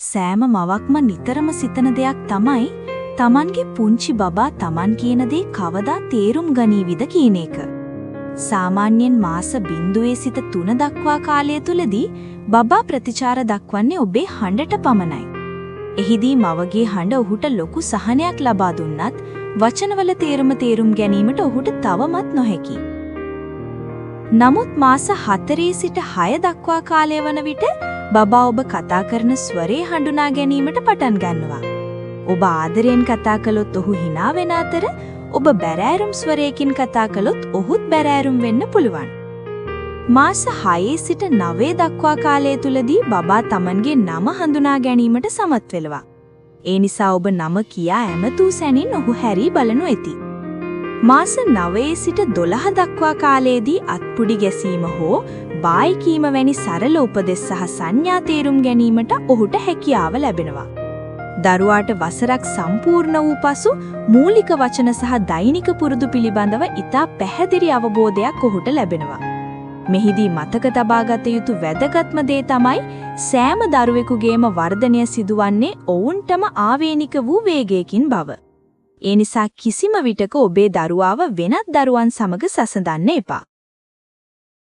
සෑම මවක්ම නිතරම සිතන දෙයක් තමයි තමන්ගේ පුංචි බබා තමන් කියන දේ කවදා තේරුම් ගනීවිද කියන එක. සාමාන්‍යයෙන් මාස 0 සිට 3 දක්වා කාලය තුලදී බබා ප්‍රතිචාර දක්වන්නේ ඔබේ හඬට පමණයි. එහිදී මවගේ හඬ ඔහුට ලොකු සහනයක් ලබා දුන්නත් වචනවල තේරුම තේරුම් ගැනීමට ඔහුට තවමත් නොහැකි. නමුත් මාස 4 සිට 6 දක්වා කාලය වන විට බබා ඔබ කතා කරන ස්වරය හඳුනා ගැනීමට පටන් ගන්නවා. ඔබ ආදරයෙන් කතා කළොත් ඔහු හිනා වෙන අතර, ඔබ බැරෑරුම් ස්වරයකින් කතා කළොත් ඔහුත් බැරෑරුම් වෙන්න පුළුවන්. මාස 6 සිට 9 දක්වා කාලය තුලදී බබා තමන්ගේ නම හඳුනා ගැනීමට සමත් වෙනවා. ඒ නිසා ඔබ නම කියා ඇමතූ සැනින් ඔහු හැරී බලනු ඇති. මාස 9 සිට 12 දක්වා කාලයේදී අත්පුඩි ගැසීම හෝ බායි කීම වැනි සරල උපදෙස් සහ සංඥා තේරුම් ගැනීමට ඔහුට හැකියාව ලැබෙනවා. දරුවාට වසරක් සම්පූර්ණ වූ පසු මූලික වචන සහ දෛනික පුරුදු පිළිබඳව ඉතා පැහැදිලි අවබෝධයක් ඔහුට ලැබෙනවා. මෙහිදී මතක තබාගත යුතු වැදගත්ම දේ තමයි, සෑම දරුවෙකුගේම වර්ධනය සිදුවන්නේ ඔවුන්ටම ආවේනික වූ වේගයකින් බව. ඒ නිසා කිසිම විටක ඔබේ දරුවාව වෙනත් දරුවන් සමග සසඳන්න එපා.